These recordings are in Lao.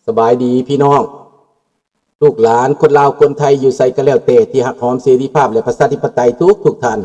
ສະບາຍດີພີ່ນ້ອງ ລູກຫຼານຄົນລາວຄົນໄທຢູ່ໃສກໍແລ້ວແຕ່ ທີ່ຮັກຫອມເສລີພາບ ແລະ ປະຊາທິປະໄຕທຸກໆທ່ານ.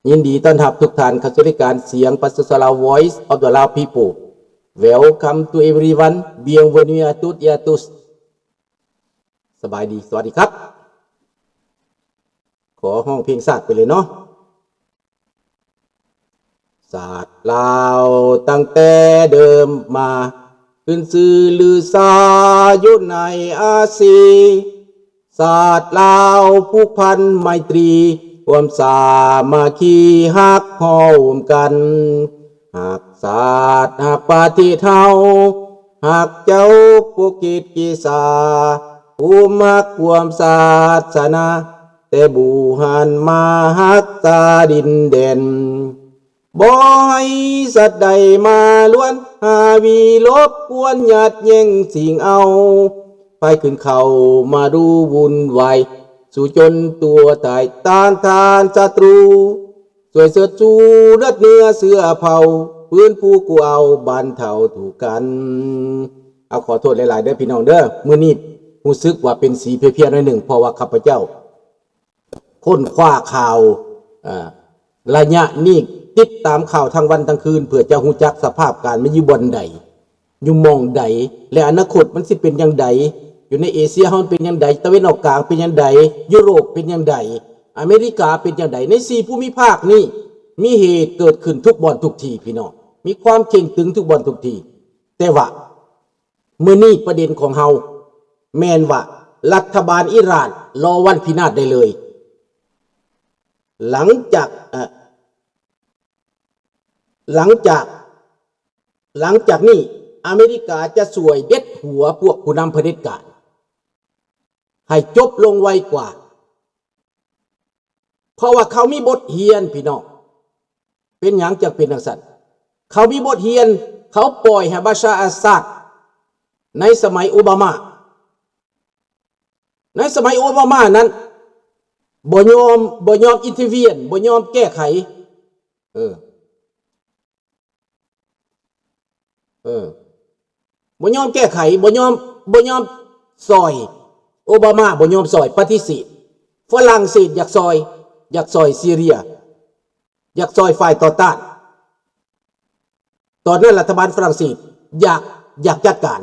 ຍິນດີຕ້ອນຮັບທຸກທ່ານເຂົ້າສູ່ລາຍການສຽງປະຊາຊົນລາວ Voice of the Lao People. Welcome to everyone. Bienvenue à toutes et à tous. ສະບາຍດີ ສະຫວັດດີຄັບ. ຂໍຮ້ອງເພງຊາດໄປເລີຍເນາະ. ຊາດລາວຕັ້ງແຕ່ເດີມມາ ຂຶ້ນຊື່ລືຊາຢູ່ໃນອາຊີ. ຊາດລາວຜູກພັນໄມຕີ ຮ່ວມສາມັກຄີຮັກຮ່ວມກັນ. ຮັກຊາດຮັກປະເທດເຮົາ ຮັກເຈົ້າຜູ້ກິດກິສາ ພູມຮັກຮ່ວມສາສະໜາ ແຕ່ບູຮານມາຮັກສາດິນແດນ. ບໍ່ໃຫ້ສັດໃດມາລວນ ຫາວີລົບກວນ ຍາດແຍ່ງຊິງເອົາ ໄປຂຶ້ນເຂົ້າມາດູວຸ່ນວາຍ ສູ້ຈົນຕົວຕາຍ ຕ້ານທານສັດຕູ ຊ່ວຍເຊີດຊູເລືອດເນື້ອເຊື້ອເຜົ່າ ຟື້ນຟູກູ້ເອົາບັນເທົາທຸກກັນ. ເອົາ ຂໍໂທດຫຼາຍໆເດີພີ່ນ້ອງເດີ ມື້ນີ້ຮູ້ສຶກວ່າເປັນສີເພຍໆໜ້ອຍໜຶ່ງ ເພາະວ່າຂ້າພະເຈົ້າຄົ້ນຄວ້າຂ່າວ ເອີ ໄລຍະນີ້ຕິດຕາມຂ່າວທັງວັນທັງຄືນ ເພື່ອຈະຮູ້ຈັກສະພາບການມັນຢູ່ບ່ອນໃດ ຢູ່ໝ່ອງໃດ ແລະ ອະນາຄົດມັນຊິເປັນຈັ່ງໃດ ຢູ່ໃນເອເຊຍເຮົາເປັນຈັ່ງໃດ ຕາເວັນອອກກາງເປັນຈັ່ງໃດ ຢູໂຣບເປັນຈັ່ງໃດ ອາເມລິກາເປັນຈັ່ງໃດ ໃນສີ່ພູມິພາກນີ້ ມີເຫດເກີດຂຶ້ນທຸກບ່ອນທຸກທີ່ພີ່ນ້ອງ ມີຄວາມເຄັ່ງຕຶງທຸກບ່ອນທຸກທີ່. ແຕ່ວ່າມື້ນີ້ປະເດັນຂອງເຮົາແມ່ນວ່າ ລັດຖະບານອີຣານລໍວັນພິນາດໄດ້ເລີຍ ຫຼັງຈາກ ເອີ ຫຼັງຈາກ ຫຼັງຈາກນີ້ ອາເມລິກາຈະຊ່ວຍເດັດຫົວພວກຜູ້ນຳຜະເດັດການໃຫ້ຈົບລົງໄວກວ່າ ເພາະວ່າເຂົາມີບົດຮຽນພີ່ນ້ອງ. ເປັນຫຍັງຈັ່ງເປັນຈັ່ງຊັ້ນ? ເຂົາມີບົດຮຽນ ເຂົາປ່ອຍໃຫ້ບາຊາອັດສາດໃນສະໄໝໂອບາມາ ໃນສະໄໝໂອບາມານັ້ນ ບໍ່ຍອມ ບໍ່ຍອມອິນເຕີເວນ ບໍ່ຍອມແກ້ໄຂ ເອີ ເອີ ບໍ່ຍອມແກ້ໄຂ ບໍ່ຍອມ ບໍ່ຍອມຊ່ອຍ ໂອບາມາບໍ່ຍອມຊ່ອຍ ປະຕິເສດ. ຝຣັ່ງເສດຢາກຊ່ອຍ ຢາກຊ່ອຍຊີເຣຍ ຢາກຊ່ອຍຝ່າຍຕໍ່ຕ້ານ. ຕອນນັ້ນລັດຖະບານຝຣັ່ງເສດຢາກ ຢາກຈັດການ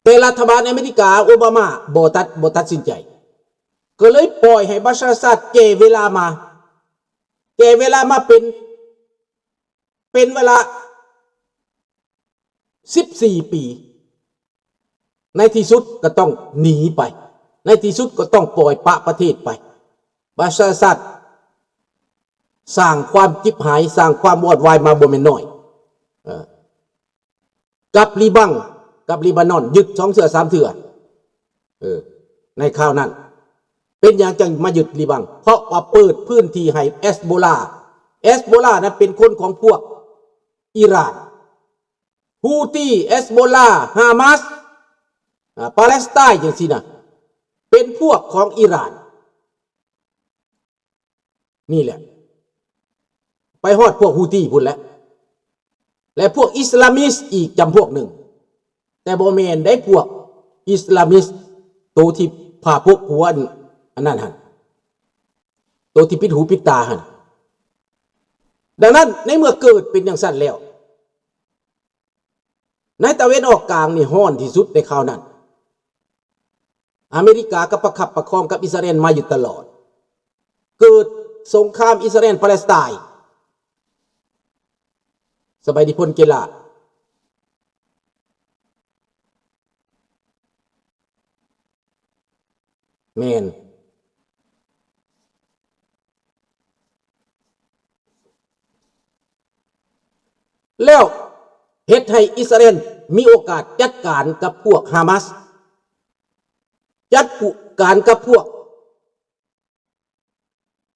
ແຕ່ລັດຖະບານອາເມລິກາ ໂອບາມາບໍ່ຕັດ ບໍ່ຕັດສິນໃຈ ກໍເລີຍປ່ອຍໃຫ້ບາຊາອັດສາດແກ່ເວລາມາ ແກ່ເວລາມາເປັນ ເປັນເວລາສິບສີ່ປີ. ໃນທີ່ສຸດກໍຕ້ອງໜີໄປ ໃນທີ່ສຸດກໍຕ້ອງປ່ອຍປະປະເທດໄປ. ບາຊາອັດສາດສ້າງຄວາມຈິບຫາຍ ສ້າງຄວາມວອດວາຍມາບໍ່ແມ່ນໜ້ອຍ ເອີ ກັບລີບັງ ກັບລີບານອນ ຍຶດສອງເທື່ອສາມເທື່ອ ເອີ ໃນຄາວນັ້ນ. ເປັນຫຍັງຈັ່ງມາຍຶດລີບັງ? ເພາະວ່າເປີດພື້ນທີ່ໃຫ້ເອັສໂບລາ ເອັສໂບລານັ້ນເປັນຄົນຂອງພວກອີຣານ ຮູ້ຕີ ເອັສໂບລາ ຮາມາສ ອາ ປາແລັສໄຕ ຈັ່ງຊີ້ນະ ເປັນພວກຂອງອີຣານ. ນີ້ແຫຼະ ໄປຮອດພວກຮູ້ຕີພຸ້ນແຫຼະ ແລະ ພວກອິດສະລາມິດອີກຈຳພວກໜຶ່ງ ແຕ່ບໍ່ແມ່ນໄດ້ພວກອິດສະລາມິດໂຕທີ່ຜ້າປົກຫົວ ອັນ ອັນນັ້ນຫັ້ນ ໂຕທີ່ປິດຫູປິດຕາຫັ້ນ. ດັ່ງນັ້ນ ໃນເມື່ອເກີດເປັນຈັ່ງຊັ້ນແລ້ວ ໃນຕາເວັນອອກກາງນີ້ຮ້ອນທີ່ສຸດໃນຄາວນັ້ນ. ອາເມລິກາກໍປະຄັບປະຄອງກັບອິດສະຣາເອນມາຢູ່ຕະຫຼອດ. ເກີດສົງຄາມອິດສະຣາເອນປາແລັສໄຕ. ສະບາຍດີພົນເກລາ. ແມ່ນ. ແລ້ວເຮັດໃຫ້ອິດສະຣາເອນມີໂອກາດຈັດການກັບພວກຮາມາສ, ຈັດການກັບພວກ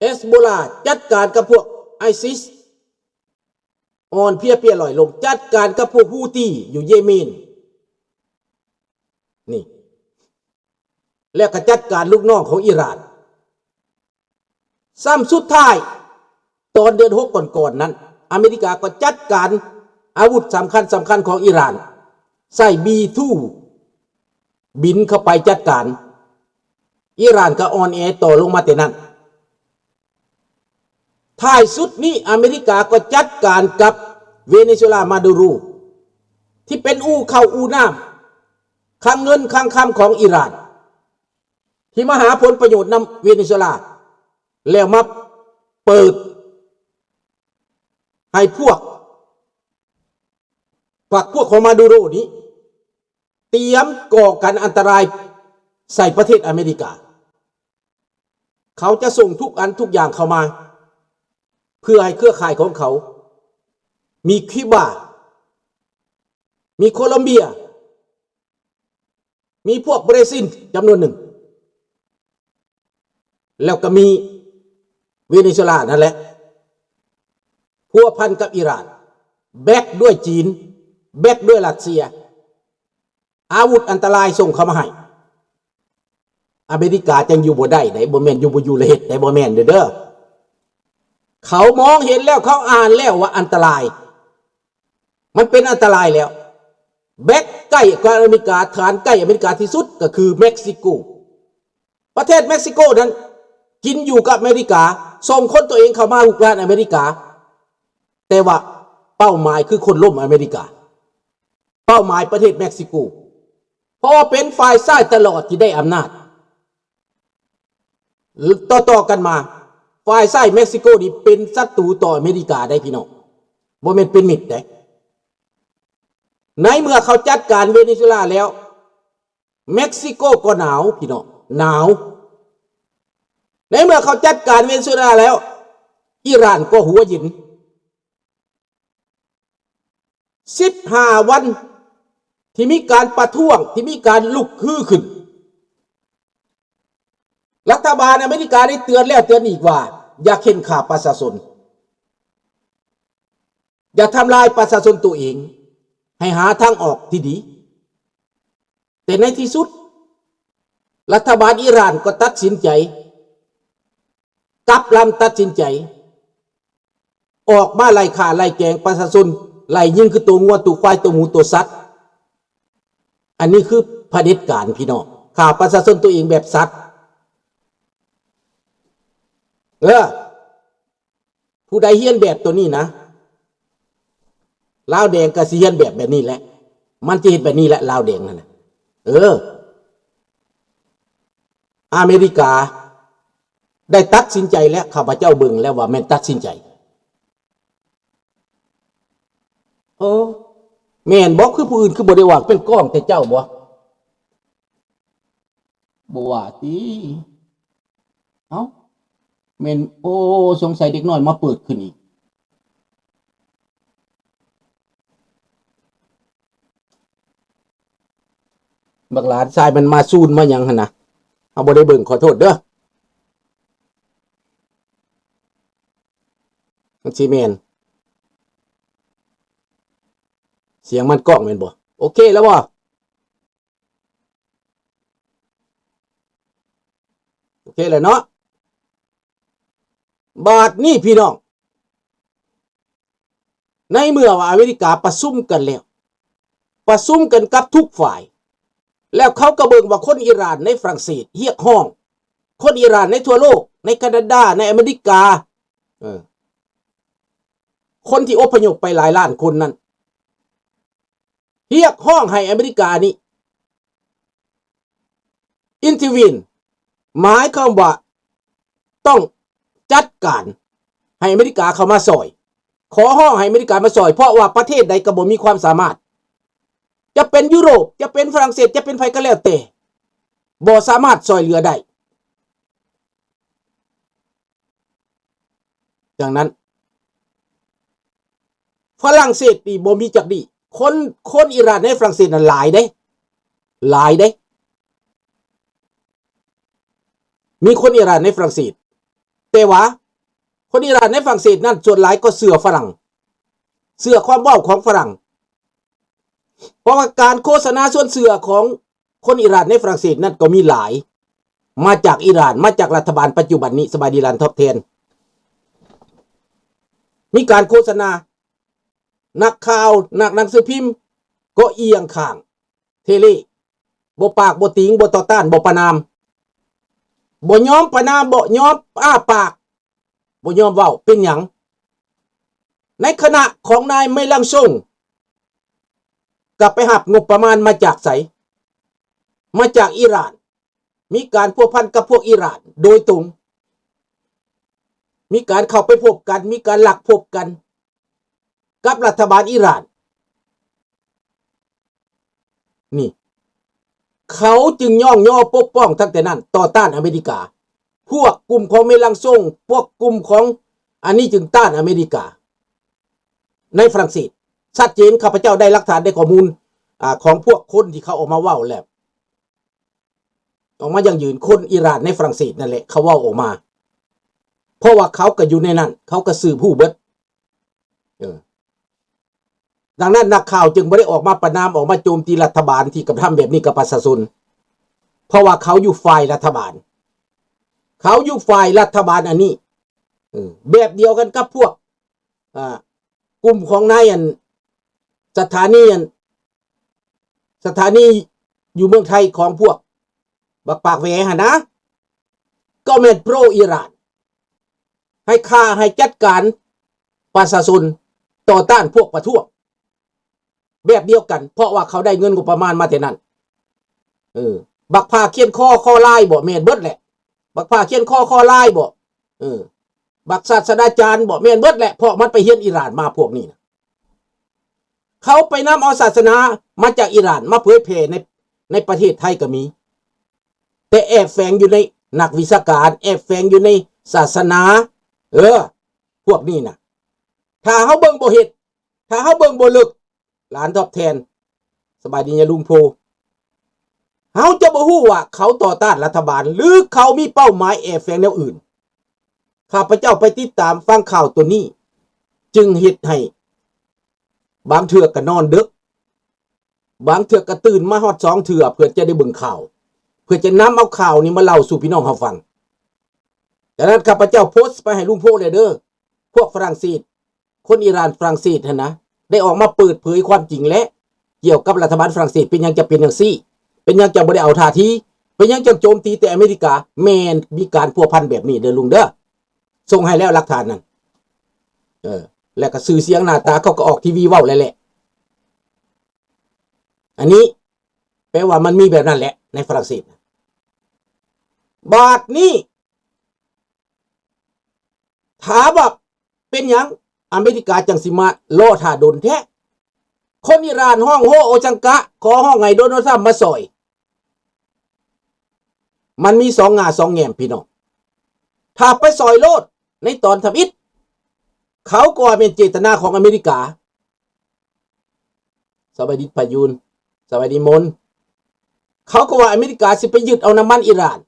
ເອັສໂບລາ, ຈັດການກັບພວກໄອຊິສ ອ່ອນເພຍເປຍລ່ອຍລົງ, ຈັດການກັບພວກຮູ້ຕີຢູ່ເຢເມນ ນີ້ ແລ້ວກໍຈັດການລູກນ້ອງຂອງອີຣານ. ຊ້ຳສຸດທ້າຍ ຕອນເດືອນຫົກກ່ອນໆນັ້ນ ອາເມລິກາກໍຈັດການອາວຸດສຳຄັນໆຂອງອີຣານ ໃຊ້ບີທູບິນເຂົ້າໄປຈັດການ, ອີຣານກໍອ່ອນແອຕໍ່ລົງມາແຕ່ນັ້ນ. ທ້າຍສຸດນີ້ອາເມລິກາກໍຈັດການກັບເວເນຊູເອລາ ມາດູໂຣ ທີ່ເປັນອູ່ເຂົ້າອູ່ນ້ຳ ຄັງເງິນຄັງຄຳຂອງອີຣານ ທີ່ມາຫາຜົນປະໂຫຍດນຳເວເນຊູເອລາ ແລ້ວມາເປີດໃຫ້ພວກ ພັກພວກຂອງມາດູໂຣນີ້ ຕຽມກໍ່ການອັນຕະລາຍໃສ່ປະເທດອາເມລິກາ. ເຂົາຈະສົ່ງທຸກອັນທຸກຢ່າງເຂົ້າມາ ເພື່ອໃຫ້ເຄືອຂ່າຍຂອງເຂົາ ມີຄິວບາ ມີໂຄລັມເບຍ ມີພວກບຣາຊິນຈຳນວນໜຶ່ງ ແລ້ວກໍມີເວເນຊູເອລານັ້ນແຫຼະ ພົວພັນກັບອີຣານ ແບັກດ້ວຍຈີນ ແບັກດ້ວຍຣັດເຊຍ. ອາວຸດອັນຕະລາຍສົ່ງເຂົ້າມາໃຫ້ ອາເມລິກາຈັ່ງຢູ່ບໍ່ໄດ້ໃດ໋ ບໍ່ແມ່ນຢູ່ບໍ່ຢູ່ລະເຮັດໃດ໋ ບໍ່ແມ່ນເດີ. ເຂົາມອງເຫັນແລ້ວ ເຂົາອ່ານແລ້ວວ່າອັນຕະລາຍ ມັນເປັນອັນຕະລາຍແລ້ວ. ແບັກໃກ້ກັບອາເມລິກາ ຖານໃກ້ອາເມລິກາທີ່ສຸດກໍຄືເມັກຊິໂກ. ປະເທດເມັກຊິໂກນັ້ນກິນຢູ່ກັບອາເມລິກາ ສົ່ງຄົນຕົວເອງເຂົ້າມາລຸກລານອາເມລິກາ ແຕ່ວ່າເປົ້າໝາຍຄືຄົນລົ້ມອາເມລິກາ ເປົ້າໝາຍປະເທດເມັກຊິໂກ ເພາະວ່າເປັນຝ່າຍຊ້າຍຕະຫຼອດທີ່ໄດ້ອຳນາດ. ຕໍ່ໆກັນມາ ຝ່າຍຊ້າຍເມັກຊິໂກນີ້ເປັນສັດຕູຕໍ່ອາເມລິກາໄດ໋ພີ່ນ້ອງ ບໍ່ແມ່ນເປັນມິດໄດ໋. ໃນເມື່ອເຂົາຈັດການເວເນຊູເອລາແລ້ວ ເມັກຊິໂກກໍໜາວພີ່ນ້ອງ ໜາວ. ໃນເມື່ອເຂົາຈັດການເວເນຊູເອລາແລ້ວ ອີຣານກໍຫົວເຢັນ. ສິບຫ້າວັນທີ່ມີການປະທ້ວງ ທີ່ມີການລຸກຮືຂຶ້ນ ລັດຖະບານອາເມລິກາໄດ້ເຕືອນແລ້ວເຕືອນອີກວ່າ ຢ່າເຂັ່ນຂ້າປະຊາຊົນ ຢ່າທຳລາຍປະຊາຊົນຕົວເອງ ໃຫ້ຫາທາງອອກທີ່ດີ. ແຕ່ໃນທີ່ສຸດ ລັດຖະບານອີຣານກໍຕັດສິນໃຈ ກັບລຳຕັດສິນໃຈ ອອກມາໄລ່ຂ້າໄລ່ແກງປະຊາຊົນ ໄລ່ຍິງຄືໂຕງົວ ໂຕຄວາຍ ໂຕໝູ ໂຕສັດ. ອັນນີ້ຄືຜະເດັດການພີ່ນ້ອງ ຂ້າປະຊາຊົນຕົວເອງແບບສັດ. ເອີ ຜູ້ໃດຮຽນແບບໂຕນີ້ນະ ລາວແດງກໍຊິຮຽນແບບ ແບບນີ້ແຫຼະ ມັນຊິເຮັດແບບນີ້ແຫຼະ ລາວແດງນັ້ນນະ. ເອີ ອາເມລິກາໄດ້ຕັດສິນໃຈແລ້ວ ຂ້າພະເຈົ້າເບິ່ງແລ້ວວ່າແມ່ນຕັດສິນໃຈ. ໂອ້ ແມ່ນບໍ່? ຄືຜູ້ອື່ນຄືບໍ່ໄດ້ວ່າ ເປັນກ້ອງແຕ່ເຈົ້າບໍ່? ບໍ່ວ່າຕິ. ເອົ້າ ແມ່ນ ໂອ້ ສົງໄສເດັກນ້ອຍມາເປີດຂຶ້ນອີກ. ບັກຫຼານຊາຍມັນມາຊູນມາຫຍັງຫັ້ນນະ ເຮົາບໍ່ໄດ້ເບິ່ງ ຂໍໂທດເດີ. ມັນຊິແມ່ນ ສຽງມັນກ້ອງແມ່ນບໍ່? ໂອເຄແລ້ວບໍ່? ໂອເຄແລ້ວເນາະ. ບາດນີ້ພີ່ນ້ອງ ໃນເມື່ອວ່າອາເມລິກາປະຊຸມກັນແລ້ວ ປະຊຸມກັນກັບທຸກຝ່າຍ ແລ້ວເຂົາກໍເບິ່ງວ່າຄົນອີຣານໃນຝຣັ່ງເສດຮຽກຮ້ອງ, ຄົນອີຣານໃນທົ່ວໂລກ, ໃນການາດາ, ໃນອາເມລິກາ, ເອີ, ຄົນທີ່ອົບພະຍົບໄປຫຼາຍລ້ານຄົນນັ້ນ ຮຽກຮ້ອງໃຫ້ອາເມລິການີ້ intervene ໝາຍຄວາມວ່າຕ້ອງຈັດການໃຫ້ອາເມລິກາເຂົ້າມາຊ່ອຍ, ຂໍຮ້ອງໃຫ້ອາເມລິກາມາຊ່ອຍ, ເພາະວ່າປະເທດໃດກໍບໍ່ມີຄວາມສາມາດ, ຈະເປັນຢູໂຣບ, ຈະເປັນຝຣັ່ງເສດ, ຈະເປັນໃຜກໍແລ້ວແຕ່, ບໍ່ສາມາດຊ່ອຍເຫຼືອໄດ້. ດັ່ງນັ້ນ ຝຣັ່ງເສດນີ້ບໍ່ມີຈັກດີ້. ຄົນ, ຄົນອີຣານໃນຝຣັ່ງເສດນັ້ນຫຼາຍເດ້, ຫຼາຍເດ້. ມີຄົນອີຣານໃນຝຣັ່ງເສດ, ແຕ່ວ່າຄົນອີຣານໃນຝຣັ່ງເສດນັ້ນ ສ່ວນຫຼາຍກໍເຊື່ອຝຣັ່ງ, ເຊື່ອຄວາມເວົ້າຂອງຝຣັ່ງ. ເພາະວ່າການໂຄສະນາຊວນເຊື່ອຂອງຄົນອີຣານໃນຝຣັ່ງເສດນັ້ນກໍມີຫຼາຍ, ມາຈາກອີຣານ, ມາຈາກລັດຖະບານປັດຈຸບັນນີ້, ສະບາຍດີຫຼານທອບແທນ. ມີການໂຄສະນາ, ນັກຂ່າວ, ນັກໜັງສືພິມ, ກໍອຽງຂ້າງເທເລ, ບໍ່ປາກ ບໍ່ຕີງ ບໍ່ຕໍ່ຕ້ານ ບໍ່ປະນາມ, ບໍ່ຍອມປະນາມ, ບໍ່ຍອມອ້າປາກ, ບໍ່ຍອມເວົ້າ. ເປັນຫຍັງ? ໃນຂະນະຂອງນາຍ ເມລັງຊົງ ກໍໄປຮັບງົບປະມານມາຈາກໃສ? ມາຈາກອີຣານ. ມີການພົວພັນກັບພວກອີຣານໂດຍຕົງ, ມີການເຂົ້າໄປພົບກັນ, ມີການລັກພົບກັນກັບລັດຖະບານອີຣານ. ນີ້ ເຂົາຈຶ່ງຍ້ອງຍໍປົກປ້ອງຕັ້ງແຕ່ນັ້ນ, ຕໍ່ຕ້ານອາເມລິກາ. ພວກກຸ່ມຂອງເມລັງຊົງ, ພວກກຸ່ມຂອງອັນນີ້ຈຶ່ງຕ້ານອາເມລິກາໃນຝຣັ່ງເສດ. ຊັດເຈນ, ຂ້າພະເຈົ້າໄດ້ຫຼັກຖານ, ໄດ້ຂໍ້ມູນ, ອາ, ຂອງພວກຄົນທີ່ເຂົາອອກມາເວົ້າແລ້ວ. ອອກມາຢັ້ງຢືນ, ຄົນອີຣານໃນຝຣັ່ງເສດນັ້ນແຫຼະ ເຂົາເວົ້າອອກມາ, ເພາະວ່າເຂົາກໍຢູ່ໃນນັ້ນ, ເຂົາກໍສືບຮູ້ເບິດ. ເອີ ດັ່ງນັ້ນນັກຂ່າວຈຶ່ງບໍ່ໄດ້ອອກມາປະນາມ, ອອກມາໂຈມຕີລັດຖະບານທີ່ກະທຳແບບນີ້ກັບປະຊາຊົນ, ເພາະວ່າເຂົາຢູ່ຝ່າຍລັດຖະບານ, ເຂົາຢູ່ຝ່າຍລັດຖະບານອັນນີ້. ເອີ ແບບດຽວກັນກັບພວກ ອ່າ ກຸ່ມຂອງນາຍອັນ ສະຖານີອັນ ສະຖານີຢູ່ເມືອງໄທຂອງພວກບັກປາກແຫວຫັ້ນນະ ກໍແມ່ນໂປຣອີຣານ, ໃຫ້ຂ້າ ໃຫ້ຈັດການປະຊາຊົນ ຕໍ່ຕ້ານພວກປະທ້ວງ ແບບດຽວກັນ, ເພາະວ່າເຂົາໄດ້ເງິນງົບປະມານມາແຕ່ນັ້ນ. ເອີ ບັກຜ້າຂຽນຄໍ ຄໍລາຍບໍ? ແມ່ນເບິດແຫຼະ. ບັກຜ້າຂຽນຄໍ ຄໍລາຍບໍ? ເອີ ບັກສາດສະດາຈານບໍ? ແມ່ນເບິດແຫຼະ, ເພາະມັນໄປຮຽນອີຣານມາ ພວກນີ້ນະ. ເຂົາໄປນຳເອົາສາສະໜາມາຈາກອີຣານມາເຜີຍແຜ່ໃນ ໃນປະເທດໄທກໍມີ, ແຕ່ແອບແຝງຢູ່ໃນນັກວິຊາການ, ແອບແຝງຢູ່ໃນສາສະໜາ. ເອີ ພວກນີ້ນະ ຖ້າເຮົາເບິ່ງບໍ່ເຮັດ, ຖ້າເຮົາເບິ່ງບໍ່ເລິກ, ຫຼານຕອບແທນ, ສະບາຍດີຍາລຸງໂພ, ເຮົາຈະບໍ່ຮູ້ວ່າເຂົາຕໍ່ຕ້ານລັດຖະບານ ຫຼື ເຂົາມີເປົ້າໝາຍແອບແຝງແນວອື່ນ. ຂ້າພະເຈົ້າໄປຕິດຕາມຟັງຂ່າວໂຕນີ້ ຈຶ່ງເຮັດໃຫ້ບາງເທື່ອກໍນອນເດິກ, ບາງເທື່ອກໍຕື່ນມາຮອດສອງເທື່ອ ເພື່ອຈະໄດ້ເບິ່ງຂ່າວ, ເພື່ອຈະນຳເອົາຂ່າວນີ້ມາເລົ່າສູ່ພີ່ນ້ອງເຮົາຟັງ. ດັ່ງນັ້ນ ຂ້າພະເຈົ້າໂພສໄປໃຫ້ລຸງໂພແລ້ວເດີ, ພວກຝຣັ່ງເສດ, ຄົນອີຣານຝຣັ່ງເສດຫັ້ນນະ ໄດ້ອອກມາເປີດເຜີຍຄວາມຈິງແລ້ວ ກ່ຽວກັບລັດຖະບານຝຣັ່ງເສດ. ເປັນຫຍັງຈະເປັນຈັ່ງຊີ້? ເປັນຫຍັງຈະບໍ່ໄດ້ເອົາທ່າທີ? ເປັນຫຍັງຈັ່ງໂຈມຕີແຕ່ອາເມລິກາ? ແມ່ນມີການພົວພັນແບບນີ້ເດີລຸງເດີ, ສົ່ງໃຫ້ແລ້ວຫຼັກຖານນັ້ນ. ເອີ ແລ້ວກໍຊື່ສຽງໜ້າຕາເຂົາກໍອອກທີວີເວົ້າແລ້ວແຫຼະ. ອັນນີ້ແປວ່າມັນມີແບບນັ້ນແຫຼະໃນຝຣັ່ງເສດ. ບາດນີ້ ຖາມວ່າເປັນຫຍັງອາເມລິກາຈັ່ງຊິມາລໍຖ້າດົນແທ້? ຄົນອີຣານຮ້ອງໂຮໂອຈັງກະ, ຂໍຮ້ອງໃຫ້ໂດນັລທຣຳມາຊ່ອຍ. ມັນມີສອງງ່າສອງແງ່ມ ພີ່ນ້ອງ. ຖ້າໄປຊ່ອຍໂລດໃນຕອນທຳອິດ, ເຂົາກໍວ່າແມ່ນເຈດຕະນາຂອງອາເມລິກາ. ສະບາຍດີພະຢູນ, ສະບາຍດີມົນ. ເຂົາກໍວ່າອາເມລິກາຊິໄປຍຶດເອົານ້ຳມັນອີຣານ,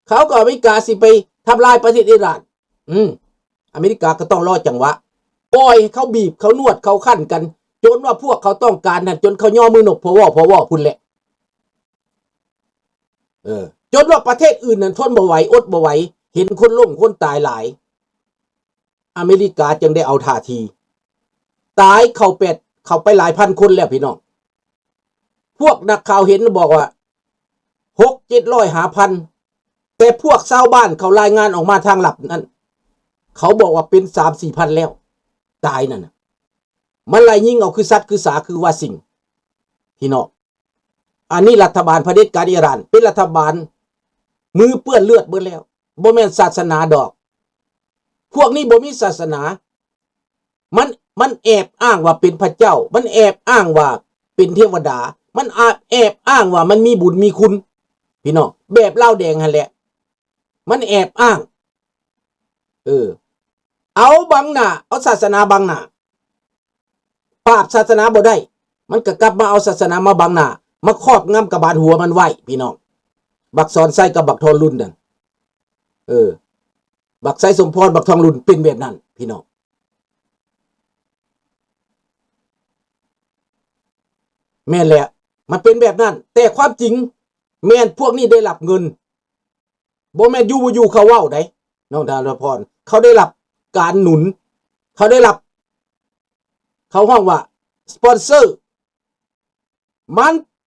ເຂົາກໍວ່າອາເມລິກາຊິໄປທຳລາຍປະເທດອີຣານ. ອືມ ອາເມລິກາກໍຕ້ອງລໍຈັງຫວະ, ປ່ອຍໃຫ້ເຂົາບີບ ເຂົານວດ ເຂົາຄັນກັນ ຈົນວ່າພວກເຂົາຕ້ອງການນັ້ນ ຈົນເຂົາຍໍມືນົບ ພວວ ພວ ພຸ້ນແຫຼະ. ເອີ ຈົນວ່າປະເທດອື່ນນັ້ນທົນບໍ່ໄຫວ ອົດບໍ່ໄຫວ ເຫັນຄົນລົ້ມຄົນຕາຍຫຼາຍ, ອາເມລິກາຈຶ່ງໄດ້ເອົາທ່າທີ. ຕາຍເຂົ້າແປດ ເຂົ້າໄປຫຼາຍພັນຄົນແລ້ວ ພີ່ນ້ອງ. ພວກນັກຂ່າວເຫັນບອກວ່າ ຫົກເຈັດຮ້ອຍ ຫ້າພັນ, ແຕ່ພວກຊາວບ້ານເຂົາລາຍງານອອກມາທາງລັບນັ້ນ ເຂົາບອກວ່າເປັນສາມສີ່ພັນແລ້ວ ຕາຍນັ້ນນະ. ມັນໄລ່ຍິງເອົາຄືສັດຄືສາຄືວ່າສິ່ງ ພີ່ນ້ອງ. ອັນນີ້ລັດຖະບານຜະເດັດການອີຣານ ເປັນລັດຖະບານມືເປື້ອນເລືອດເບິດແລ້ວ, ບໍ່ແມ່ນສາສະໜາດອກ. ພວກນີ້ບໍ່ມີສາສະໜາ. ມັນ ມັນແອບອ້າງວ່າເປັນພະເຈົ້າ, ມັນແອບອ້າງວ່າເປັນເທວະດາ, ມັນອາ ແອບອ້າງວ່າມັນມີບຸນມີຄຸນ ພີ່ນ້ອງ, ແບບລາວແດງຫັ້ນແຫຼະ. ມັນແອບອ້າງ ເອີ ເອົາບັງໜ້າ ເອົາສາສະໜາບັງໜ້າ. ປາບສາສະໜາບໍ່ໄດ້ ມັນກໍກັບມາເອົາສາສະໜາມາບັງໜ້າ ມາຄອບງຳກະບານຫົວມັນໄວ້ ພີ່ນ້ອງ. ບັກສອນໄຊກັບບັກທອງລຸນນັ້ນ ເອີ ບັກໄຊສົມພອນ ບັກທອງລຸນ ເປັນແບບນັ້ນ ພີ່ນ້ອງ. ແມ່ນແຫຼະ ມັນເປັນແບບນັ້ນ, ແຕ່ຄວາມຈິງແມ່ນພວກນີ້ໄດ້ຮັບເງິນ. ບໍ່ແມ່ນຢູ່ບໍ່ຢູ່ເຂົາເວົ້າໃດ໋ ນ້ອງດາວນະພອນ. ເຂົາໄດ້ຮັບການໜູນ, ເຂົາໄດ້ຮັບ ເຂົາຮ້ອງວ່າສະປອນເຊີ ມັນ